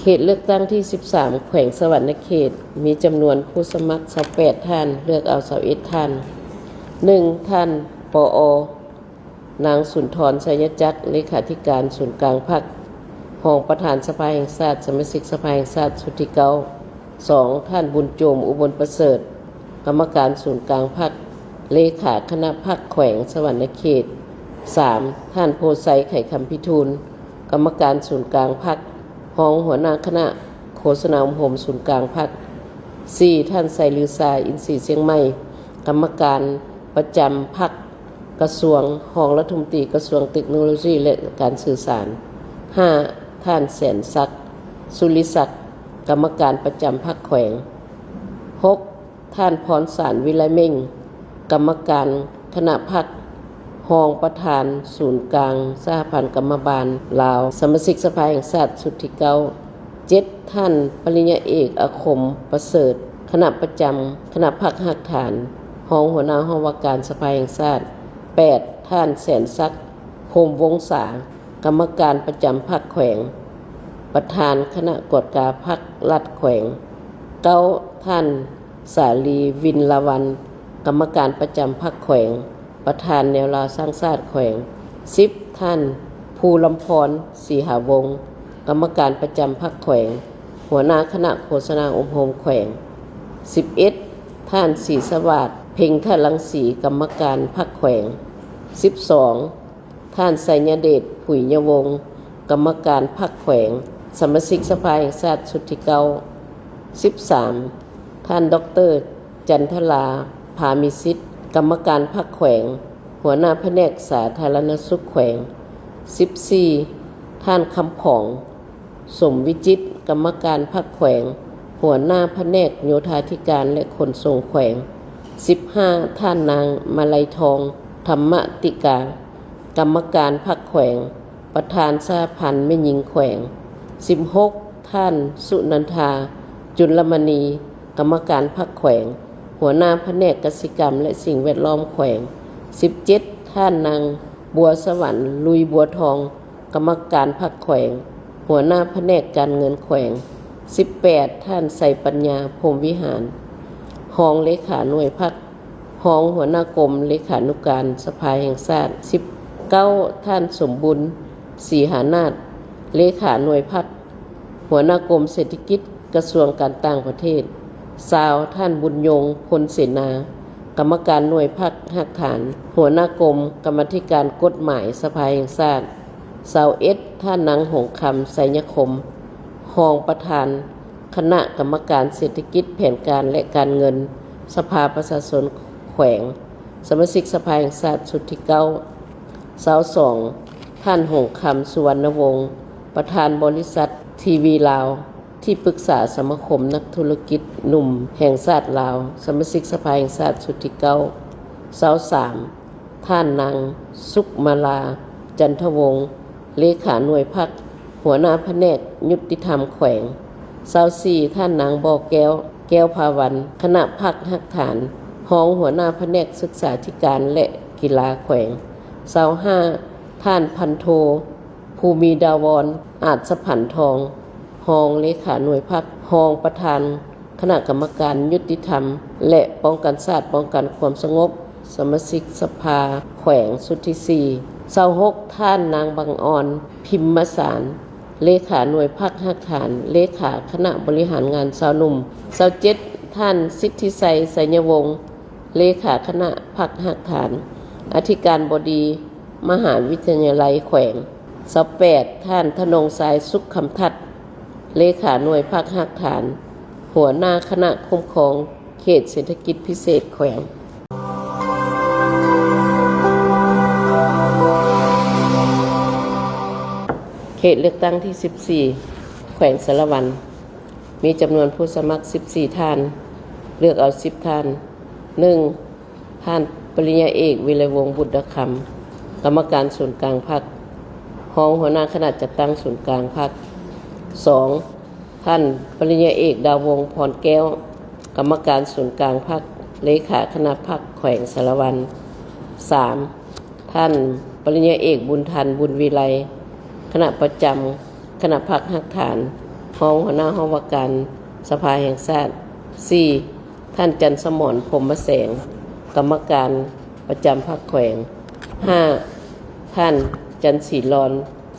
ເຂດເລືອກຕັ້ງທີສິບສາມ ແຂວງສະຫວັນນະເຂດ ມີຈຳນວນຜູ້ສະໝັກຊາວແປດທ່ານ, ເລືອກເອົາຊາວເອັດທ່ານ. ໜຶ່ງ, ທ່ານ ປອ ນາງ ສຸນທອນ ໄຊຍະຈັກ, ເລຂາທິການສູນກາງພັກ, ຮອງປະທານສະພາແຫ່ງຊາດ, ສະມາຊິກສະພາແຫ່ງຊາດຊຸດທີເກົ້າ. ສອງ, ທ່ານ ບຸນໂຈມ ອຸບົນປະເສີດ, ກຳມະການສູນກາງພັກ, ເລຂາຄະນະພັກແຂວງສະຫວັນນະເຂດ. ສາມ, ທ່ານ ໂພໄຊ ໄຂຄຳພິທູນ, ກຳມະການສູນກາງພັກ, ຮອງຫົວໜ້າຄະນະໂຄສະນາອົບຮົມສູນກາງພັກ. ສີ່, ທ່ານ ໄຊລືຊາ ອິນສີຊຽງໃໝ່, ກຳມະການປະຈຳພັກກະຊວງ, ຮອງລັດຖະມົນຕີກະຊວງເຕັກໂນໂລຊີ ແລະ ການສື່ສານ. ຫ້າ, ທ່ານ ແສນສັກ ສຸລິສັກ, ກຳມະການປະຈຳພັກແຂວງ. ຫົກ, ທ່ານ ພອນສານ ວິໄລເມັ່ງ, ກຳມະການຄະນະພັກ, ຮອງປະທານສູນກາງສະຫະພັນກຳມະບານລາວ, ສະມາຊິກສະພາແຫ່ງຊາດຊຸດທີເກົ້າ. ເຈັດ, ທ່ານ ປະລິນຍາເອກ ອາຄົມ ປະເສີດ, ຄະນະປະຈຳຄະນະພັກຮາກຖານ, ຮອງຫົວໜ້າຫ້ອງວ່າການສະພາແຫ່ງຊາດ. ແປດ, ທ່ານ ແສນສັກ ພົມວົງສາ, ກຳມະການປະຈຳພັກແຂວງ, ປະທານຄະນະກວດກາພັກລັດແຂວງ. ເກົ້າ, ທ່ານ ສາລີ ວິນລາວັນ, ກຳມະການປະຈຳພັກແຂວງ, ປະທານແນວລາວສ້າງຊາດແຂວງ. ສິບ, ທ່ານ ພູລຳພອນ ສີຫາວົງ, ກຳມະການປະຈຳພັກແຂວງ, ຫົວໜ້າຄະນະໂຄສະນາອົບຮົມແຂວງ. ສິບເອັດ, ທ່ານ ສີສະຫວາດ ເພັງທະລັງສີ, ກຳມະການພັກແຂວງ. ສິບສອງ, ທ່ານ ໄຊຍະເດດ ຜຸຍຍະວົງ, ກຳມະການພັກແຂວງ, ສະມາຊິກສະພາແຫ່ງຊາດຊຸດທີເກົ້າ. ສິບສາມ, ທ່ານ ດອກເຕີ ຈັນທະລາ ພາມີສິດ, ກຳມະການພັກແຂວງ, ຫົວໜ້າພະແນກສາທາລະນະສຸກແຂວງ. ສິບສີ່, ທ່ານ ຄຳຜອງ ສົມວິຈິດ, ກຳມະການພັກແຂວງ, ຫົວໜ້າພະແນກໂຍທາທິການ ແລະ ຂົນສົ່ງແຂວງ. ສິບຫ້າ, ທ່ານນາງ ມາໄລທອງ ທຳມະຕິກາ, ກຳມະການພັກແຂວງ, ປະທານສະຫະພັນແມ່ຍິງແຂວງ. ສິບຫົກ, ທ່ານ ສຸນັນທາ ຈຸນລະມະນີ, ກຳມະການພັກແຂວງ, ຫົວໜ້າພະແນກກະສິກຳ ແລະ ສິ່ງແວດລ້ອມແຂວງ. ສິບເຈັດ, ທ່ານນາງ ບົວສະຫວັນ ລຸຍບົວທອງ, ກຳມະການພັກແຂວງ, ຫົວໜ້າພະແນກການເງິນແຂວງ. ສິບແປດ, ທ່ານ ໄຊປັນຍາ ພົມວິຫານ, ຮອງເລຂາໜ່ວຍພັກ, ຮອງຫົວໜ້າກົມເລຂານຸການສະພາແຫ່ງຊາດ. ສິບເກົ້າ, ທ່ານ ສົມບຸນ ສີຫານາດ, ເລຂາໜ່ວຍພັກ, ຫົວໜ້າກົມເສດຖະກິດ ກະຊວງການຕ່າງປະເທດ. ຊາວ, ທ່ານ ບຸນຍົງ ພົນເສນາ, ກຳມະການໜ່ວຍພັກຮາກຖານ, ຫົວໜ້າກົມກຳມາທິການກົດໝາຍສະພາແຫ່ງຊາດ. ຊາວເອັດ, ທ່ານນາງ ຫົງຄຳ ໄຊຍະຄົມ, ຮອງປະທານຄະນະກຳມະການເສດຖະກິດ, ແຜນການ ແລະ ການເງິນ ສະພາປະຊາຊົນແຂວງ, ສະມາຊິກສະພາແຫ່ງຊາດຊຸດທີເກົ້າ. ຊາວສອງ, ທ່ານ ຫົງຄຳ ສຸວັນນະວົງ, ປະທານບໍລິສັດທີວີລາວ, ທີ່ປຶກສາສະມາຄົມນັກທຸລະກິດໜຸ່ມແຫ່ງຊາດລາວ, ສະມາຊິກສະພາແຫ່ງຊາດຊຸດທີເກົ້າ. ຊາວສາມ, ທ່ານນາງ ສຸກມາລາ ຈັນທະວົງ, ເລຂາໜ່ວຍພັກ, ຫົວໜ້າພະແນກຍຸຕິທຳແຂວງ. ຊາວສີ່, ທ່ານນາງ ບໍ່ແກ້ວ ແກ້ວພາວັນ, ຄະນະພັກຮາກຖານ, ຮອງຫົວໜ້າພະແນກສຶກສາທິການ ແລະ ກິລາແຂວງ. ຊາວຫ້າ, ທ່ານ ພັນໂທ ພູມີດາວອນ ອາດສະຜັນທອງ, ຮອງເລຂາໜ່ວຍພັກ, ຮອງປະທານຄະນະກຳມະການຍຸຕິທຳ ແລະ ປ້ອງກັນຊາດ, ປ້ອງກັນຄວາມສະຫງົບ, ສະມາຊິກສະພາແຂວງຊຸດທີສີ່. ຊາວຫົກ, ທ່ານນາງ ບັງອອນ ພິມມະສານ, ເລຂາໜ່ວຍພັກຮາກຖານ, ເລຂາຄະນະບໍລິຫານງານຊາວໜຸ່ມ. ຊາວເຈັດ, ທ່ານ ສິດທິໄຊ ໄຊຍະວົງ, ເລຂາຄະນະພັກຮາກຖານ, ອະທິການບໍດີມະຫາວິທະຍາໄລແຂວງ. ຊາວແປດ, ທ່ານ ທະນົງຊາຍ ສຸກຄຳທັດ, ເລຂາໜ່ວຍພັກຮາກຖານ, ຫົວໜ້າຄະນະຄຸ້ມຄອງເຂດເສດຖະກິດພິເສດແຂວງ. ເຂດເລືອກຕັ້ງທີສິບສີ່ ແຂວງສາລະວັນ ມີຈຳນວນຜູ້ສະໝັກສິບສີ່ທ່ານ, ເລືອກເອົາສິບທ່ານ. ໜຶ່ງ, ທ່ານປະລິນຍາເອກ ວິໄລວົງ ບຸດດາຄຳ, ກຳມະການສູນກາງພັກ, ຮອງຫົວໜ້າຄະນະຈັດຕັ້ງສູນກາງພັກ. ສອງ, ທ່ານປະລິນຍາເອກ ດາວົງ ພອນແກ້ວ, ກຳມະການສູນກາງພັກ, ເລຂາຄະນະພັກແຂວງສາລະວັນ. ສາມ, ທ່ານປະລິນຍາເອກ ບຸນທັນ ບຸນວິໄລ, ຄະນະປະຈຳຄະນະພັກຮາກຖານ, ຮອງຫົວໜ້າຫ້ອງວ່າການສະພາແຫ່ງຊາດ. ສີ່ ທ່ານ ຈັນສະໝອນ ພົມມະແສງ ກຳມະການປະຈຳພັກແຂວງ. ຫ້າ ທ່ານ ຈັນສີລອນ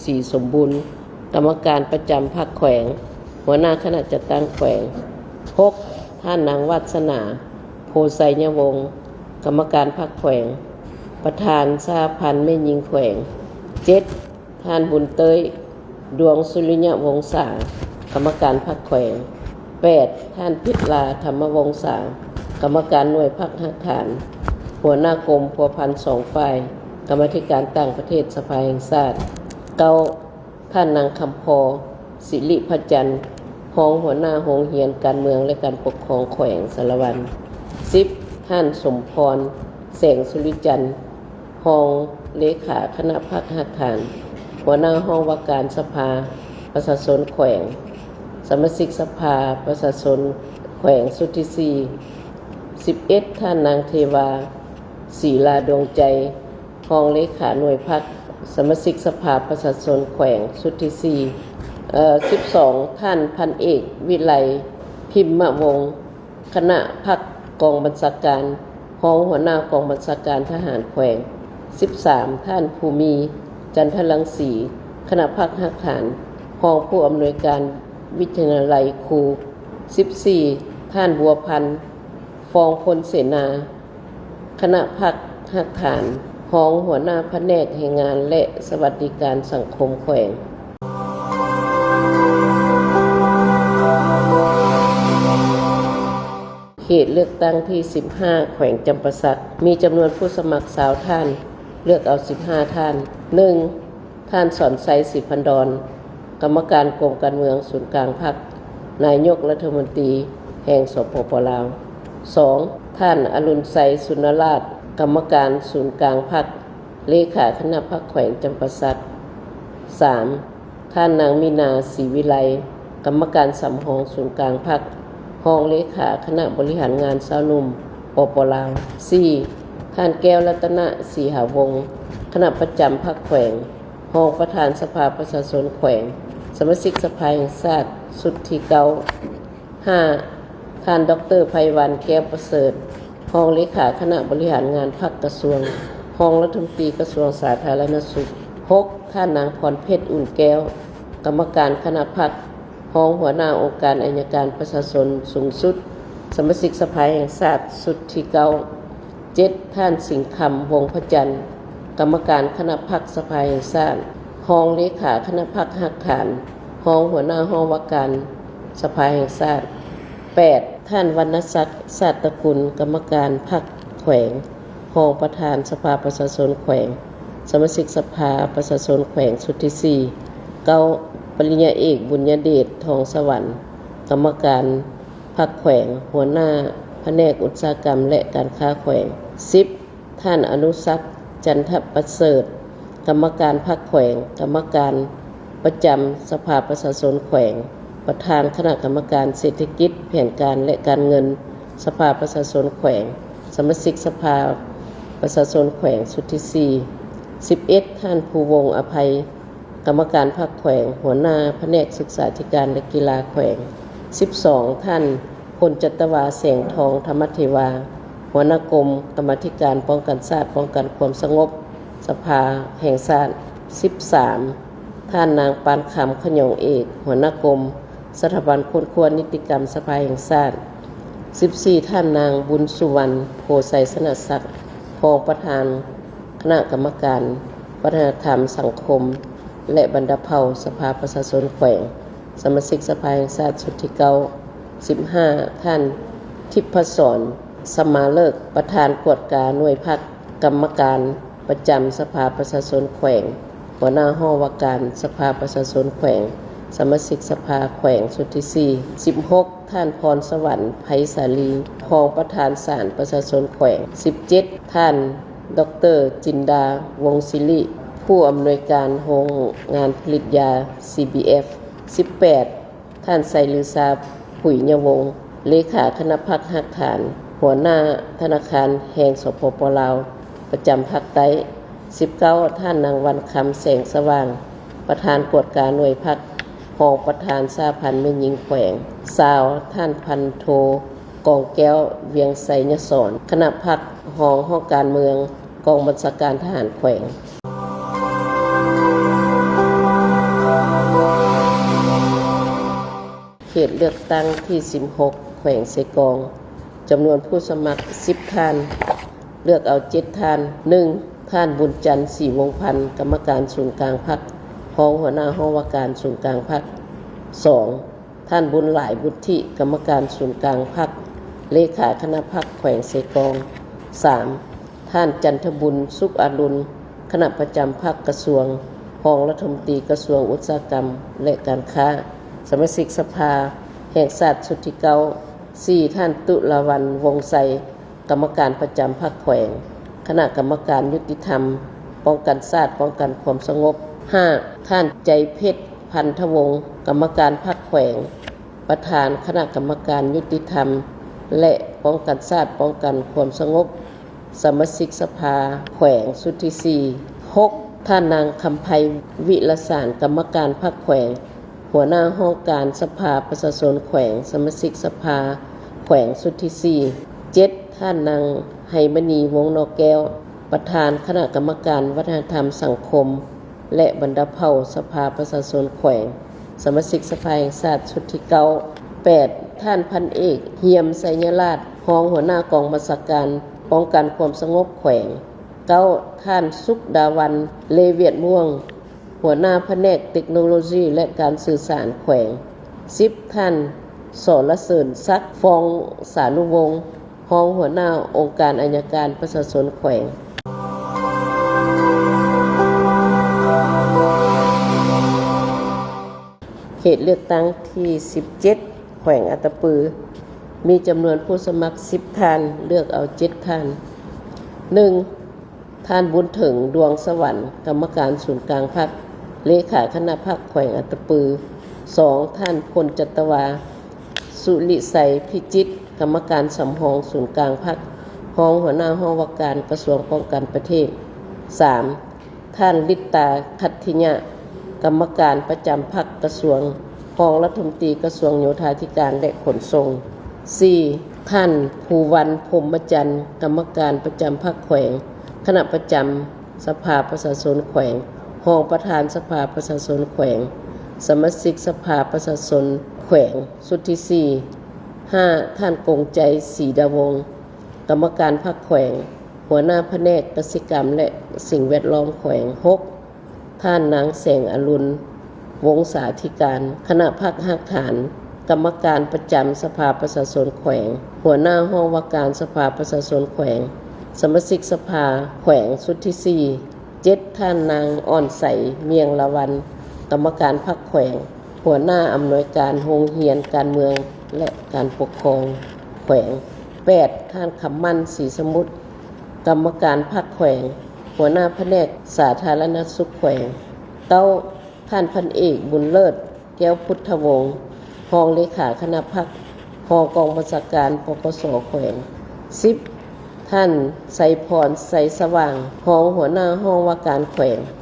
ສີສົມບູນ ກຳມະການປະຈຳພັກແຂວງ, ຫົວໜ້າຄະນະຈັດຕັ້ງແຂວງ. ຫົກ ທ່ານນາງ ວາດສະໜາ ໂພໄຊຍະວົງ ກຳມະການພັກແຂວງ, ປະທານສະຫະພັນແມ່ຍິງແຂວງ. ເຈັດ ທ່ານ ບຸນເຕີຍ ດວງສຸລິຍະວົງສາ ກຳມະການພັກແຂວງ. ແປດ ທ່ານ ພິດລາ ທຳມະວົງສາ ກຳມະການໜ່ວຍພັກຮາກຖານ, ຫົວໜ້າກົມພົວພັນສອງຝ່າຍ, ກຳມາທິການຕ່າງປະເທດສະພາແຫ່ງຊາດ. ເກົ້າ ທ່ານນາງ ຄຳພໍ ສິລິພະຈັນ ຮອງຫົວໜ້າໂຮງຮຽນການເມືອງ ແລະ ການປົກຄອງແຂວງສາລະວັນ. ສິບ ທ່ານ ສົມພອນ ແສງສຸລິຈັນ ຮອງເລຂາຄະນະພັກຮາກຖານ, ຫົວໜ້າຫ້ອງວ່າການສະພາປະຊາຊົນແຂວງ, ສະມາຊິກສະພາປະຊາຊົນແຂວງຊຸດທີສີ່. ສິບເອັດ ທ່ານນາງ ເທວາ ສີລາດວງໃຈ ຮອງເລຂາໜ່ວຍພັກ, ສະມາຊິກສະພາປະຊາຊົນແຂວງຊຸດທີສີ່. ເອີ ສິບສອງ ທ່ານ ພັນເອກ ວິໄລ ພິມມະວົງ ຄະນະພັກກອງບັນຊາການ, ຮອງຫົວໜ້າກອງບັນຊາການທະຫານແຂວງ. ສິບສາມ ທ່ານ ພູມີ ຈັນທະລັງສີ ຄະນະພັກຮາກຖານ, ຮອງຜູ້ອຳນວຍການວິທະຍາໄລຄູ. ສິບສີ່ ທ່ານ ບົວພັນ ຟອງພົນເສນາ ຄະນະພັກຮາກຖານ, ຮອງຫົວໜ້າພະແນກແຮງງານ ແລະ ສະຫວັດດີການສັງຄົມແຂວງ. ເຂດເລືອກຕັ້ງທີສິບຫ້າ ແຂວງຈຳປາສັກ ມີຈຳນວນຜູ້ສະໝັກຊາວທ່ານ, ເລືອກເອົາສິບຫ້າທ່ານ. ໜຶ່ງ ທ່ານ ສອນໄຊ ສີພັນດອນ ກຳມະການກົມການເມືອງສູນກາງພັກ, ນາຍົກລັດຖະມົນຕີແຫ່ງ ສປປ ລາວ. ສອງ ທ່ານ ອະລຸນໄຊ ສຸນນະລາດ ກຳມະການສູນກາງພັກ, ເລຂາຄະນະພັກແຂວງຈຳປາສັກ. ສາມ ທ່ານນາງ ມີນາ ສີວິໄລ ກຳມະການສຳຮອງສູນກາງພັກ, ຮອງເລຂາຄະນະບໍລິຫານງານຊາວໜຸ່ມ ປປ ລາວ. ສີ່ ທ່ານ ແກ້ວລັດຕະນະ ສີຫາວົງ ຄະນະປະຈຳພັກແຂວງ, ຮອງປະທານສະພາປະຊາຊົນແຂວງ, ສະມາຊິກສະພາແຫ່ງຊາດຊຸດທີເກົ້າ. ຫ້າ ທ່ານ ດອກເຕີ ໄພວັນ ແກ້ວປະເສີດ ຮອງເລຂາຄະນະບໍລິຫານງານພັກກະຊວງ, ຮອງລັດຖະມົນຕີກະຊວງສາທາລະນະສຸກ. ຫົກ ທ່ານນາງ ພອນເພັດ ອຸ່ນແກ້ວ ກຳມະການຄະນະພັກ, ຮອງຫົວໜ້າອົງການໄອຍະການປະຊາຊົນສູງສຸດ, ສະມາຊິກສະພາແຫ່ງຊາດຊຸດທີເກົ້າ. ເຈັດ ທ່ານ ສິງຄຳ ວົງພະຈັນ ກຳມະການຄະນະພັກສະພາແຫ່ງຊາດ, ຮອງເລຂາຄະນະພັກຮາກຖານ, ຮອງຫົວໜ້າຫ້ອງວ່າການສະພາແຫ່ງຊາດ. ແປດ ທ່ານ ວັນນະສັກ ສາດຕະກຸນ ກຳມະການພັກແຂວງ, ຮອງປະທານສະພາປະຊາຊົນແຂວງ, ສະມາຊິກສະພາປະຊາຊົນແຂວງຊຸດທີສີ່. ເກົ້າ ປະລິນຍາເອກ ບຸນຍະເດດ ທອງສະຫວັນ ກຳມະການ ພັກແຂວງ, ຫົວໜ້າພະແນກອຸດສາຫະກຳ ແລະ ການຄ້າແຂວງ. ສິບ ທ່ານ ອະນຸສັກ ຈັນທະປະເສີດ ກຳມະການພັກແຂວງ, ກຳມະການປະຈຳສະພາປະຊາຊົນແຂວງ, ປະທານຄະນະກຳມະການເສດຖະກິດ, ແຜນການ ແລະ ການເງິນ ສະພາປະຊາຊົນແຂວງ, ສະມາຊິກສະພາປະຊາຊົນແຂວງຊຸດທີສີ່. ສິບເອັດ ທ່ານ ພູວົງ ອະໄພ ກຳມະການພັກແຂວງ, ຫົວໜ້າພະແນກສຶກສາທິການ ແລະ ກິລາແຂວງ. ສິບສອງ ທ່ານ ພົນຈັດຕະວາ ແສງທອງ ທຳມະເທວາ ຫົວໜ້າກົມກຳມາທິການປ້ອງກັນຊາດ, ປ້ອງກັນຄວາມສະຫງົບ ສະພາແຫ່ງຊາດ. ສິບສາມ ທ່ານນາງ ປານຄຳ ຂະຫຍອງເອກ ຫົວໜ້າກົມສະຖາບັນຄົ້ນຄວ້ານິຕິກຳສະພາແຫ່ງຊາດ. ສິບສີ່ ທ່ານນາງ ບຸນສຸວັນ ໂພໄຊຊະນະສັກ ຮອງປະທານຄະນະກຳມະການວັດທະນະທຳ, ສັງຄົມ ແລະ ບັນດາເຜົ່າ ສະພາປະຊາຊົນແຂວງ, ສະມາຊິກສະພາແຫ່ງຊາດຊຸດທີເກົ້າ. ສິບຫ້າ ທ່ານ ທິບພະສອນ ສະມາເລີກ ປະທານກວດກາໜ່ວຍພັກກຳມະການປະຈຳສະພາປະຊາຊົນແຂວງ, ຫົວໜ້າຫ້ອງວ່າການສະພາປະຊາຊົນແຂວງ, ສະມາຊິກສະພາແຂວງຊຸດທີສີ່. ສິບຫົກ ທ່ານ ພອນສະຫວັນ ໄພສາລີ ຮອງປະທານສານປະຊາຊົນແຂວງ. ສິບເຈັດ ທ່ານ ດອກເຕີ ຈິນດາ ວົງສິລິ ຜູ້ອຳນວຍການໂຮງງານຜະລິດຢາ ຊີບີເອັຟ. ສິບແປດ ທ່ານ ໄຊລືຊາ ຜຸຍຍະວົງ ເລຂາຄະນະພັກຮາກຖານ, ຫົວໜ້າທະນາຄານແຫ່ງ ສປປ ລາວ ປະຈຳພາກໃຕ້. ສິບເກົ້າ ທ່ານນາງ ວັນຄຳ ແສງສະຫວ່າງ ປະທານກວດກາໜ່ວຍພັກ, ຮ ຮອງປະທານສະຫະພັນແມ່ຍິງແຂວງ, ຊາວ ທ່ານພັນໂທ ກອງແກ້ວ ວຽງໄຊຍະສອນ, ຄະນະພັກ, ຮອງຫ້ອງການເມືອງ, ກອງບັນຊາການທະຫານແຂວງ. ເຂດເລືອກຕັ້ງທີສິບຫົກ ແຂວງເຊກອງ, ຈຳນວນຜູ້ສະໝັກສິບທ່ານ, ເລືອກເອົາເຈັດທ່ານ. ໜຶ່ງ, ທ່ານ ບຸນຈັນ ສີວົງພັນ, ກຳມະການສູນກາງພັກ, ຮອງຫົວໜ້າຫ້ອງວ່າການສູນກາງພັກ. ສອງ, ທ່ານ ບຸນຫຼາຍ ບຸດທິ, ກຳມະການສູນກາງພັກ, ເລຂາຄະນະພັກແຂວງເຊກອງ. ສາມ, ທ່ານ ຈັນທະບຸນ ສຸກອາລຸນ, ຄະນະປະຈຳພັກກະຊວງ, ຮອງລັດຖະມົນຕີກະຊວງອຸດສາຫະກຳ ແລະ ການຄ້າ, ສະມາຊິກສະພາແຫ່ງຊາດຊຸດທີເກົ້າ. ສີ່, ທ່ານ ຕຸລາວັນ ວົງໄຊ, ກຳມະການປະຈຳພັກແຂວງ, ຄະນະກຳມະການຍຸຕິທຳ, ປ້ອງກັນຊາດ, ປ້ອງກັນຄວາມສະຫງົບ. ຫ້າ, ທ່ານ ໃຈເພັດ ພັນທະວົງ, ກຳມະການພັກແຂວງ, ປະທານຄະນະກຳມະການຍຸຕິທຳ ແລະ ປ້ອງກັນຊາດ, ປ້ອງກັນຄວາມສະຫງົບ, ສະມາຊິກສະພາແຂວງຊຸດທີສີ່. ຫົກ, ທ່ານນາງ ຄຳໄພ ວິລະສານ, ກຳມະການພັກແຂວງ, ຫົວໜ້າຫ້ອງການສະພາປະຊາຊົນແຂວງ, ສະມາຊິກສະພາແຂວງຊຸດທີສີ່. ເຈັດ, ທ່ານນາງ ໄຮມະນີ ວົງນອກແກ້ວ, ປະທານຄະນະກຳມະການວັດທະນະທຳສັງຄົມ ແລະ ບັນດາເຜົ່າສະພາປະຊາຊົນແຂວງ, ສະມາຊິກສະພາແຫ່ງຊາດຊຸດທີເກົ້າ. ແປດ, ທ່ານພັນເອກ ຮຽມ ໄຊຍະລາດ, ຮອງຫົວໜ້າກອງບັນຊາການປ້ອງກັນຄວາມສະຫງົບແຂວງ. ເກົ້າ, ທ່ານ ສຸກດາວັນ ເລວຽດມ່ວງ, ຫົວໜ້າພະແນກເຕັກໂນໂລຊີ ແລະ ການສື່ສານແຂວງ. ສິບ, ທ່ານ ສອລະເສີນສັກ ຟອງສານຸວົງ, ຮອງຫົວໜ້າອົງການໄອຍະການປະຊາຊົນແຂວງ. ເຂດເລືອກຕັ້ງທີສິບເຈັດ ແຂວງອັດຕະປື ມີຈຳນວນຜູ້ສະໝັກສິບທ່ານ, ເລືອກເອົາເຈັດທ່ານ. ໜຶ່ງ, ທ່ານ ບຸນເຖິງ ດວງສະຫວັນ, ກຳມະການສູນກາງພັກ, ເລຂາຄະນະພັກແຂວງອັດຕະປື. ສອງ, ທ່ານ ພົນຈັດຕະວາ ສຸລິໄຊພິຈິດ, ກຳມະການສຳຮອງສູນກາງພັກ, ຮອງຫົວໜ້າຫ້ອງວ່າການກະຊວງປ້ອງກັນປະເທດ. ສາມ, ທ່ານ ລິດຕາ ຂັດທິຍະ, ກຳມະການປະຈຳພັກກະຊວງ, ຮອງລັດຖະມົນຕີກະຊວງໂຍທາທິການ ແລະ ຂົນສົ່ງ. ສີ່, ທ່ານ ພູວັນ ພົມມະຈັນ, ກຳມະການປະຈຳພັກແຂວງ, ຄະນະປະຈຳສະພາປະຊາຊົນແຂວງ, ຮອງປະທານສະພາປະຊາຊົນແຂວງ, ສະມາຊິກສະພາປະຊາຊົນແຂວງຊຸດທີສີ່. ຫ້າ, ທ່ານ ກົງໄຈ ສີດາວົງ, ກຳມະການພັກແຂວງ, ຫົວໜ້າພະແນກກະສິກຳ ແລະ ສິ່ງແວດລ້ອມແຂວງ. ຫົກ, ທ່ານນາງ ແສງອະລຸນ ວົງສາທິການ, ຄະນະພັກຮາກຖານ, ກຳມະການປະຈຳສະພາປະຊາຊົນແຂວງ, ຫົວໜ້າຫ້ອງວ່າການສະພາປະຊາຊົນແຂວງ, ສະມາຊິກສະພາແຂວງຊຸດທີສີ່. ເຈັດ, ທ່ານນາງ ອ່ອນໃສ ມຽງລະວັນ, ກຳມະການພັກແຂວງ, ຫົວໜ້າອຳນວຍການໂຮງຮຽນການເມືອງ ແລະ ການປົກຄອງແຂວງ. ແປດ, ທ່ານ ຄຳໝັ້ນ ສີສະໝຸດ, ກຳມະການພັກແຂວງ, ຫົວໜ້າພະແນກສາທາລະນະສຸກແຂວງ. ເກົ້າ, ທ່ານ ພັນເອກ ບຸນເລີດ ແກ້ວພຸດທະວົງ, ຮອງເລຂາຄະນະພັກ, ຮອງກອງບັນຊາການ ປກສ ແຂວງ. ສິບ, ທ່ານ ໄຊພອນ ໄຊສະຫວ່າງ, ຮອງຫົວໜ້າຫ້ອງວ່າການແຂວງ,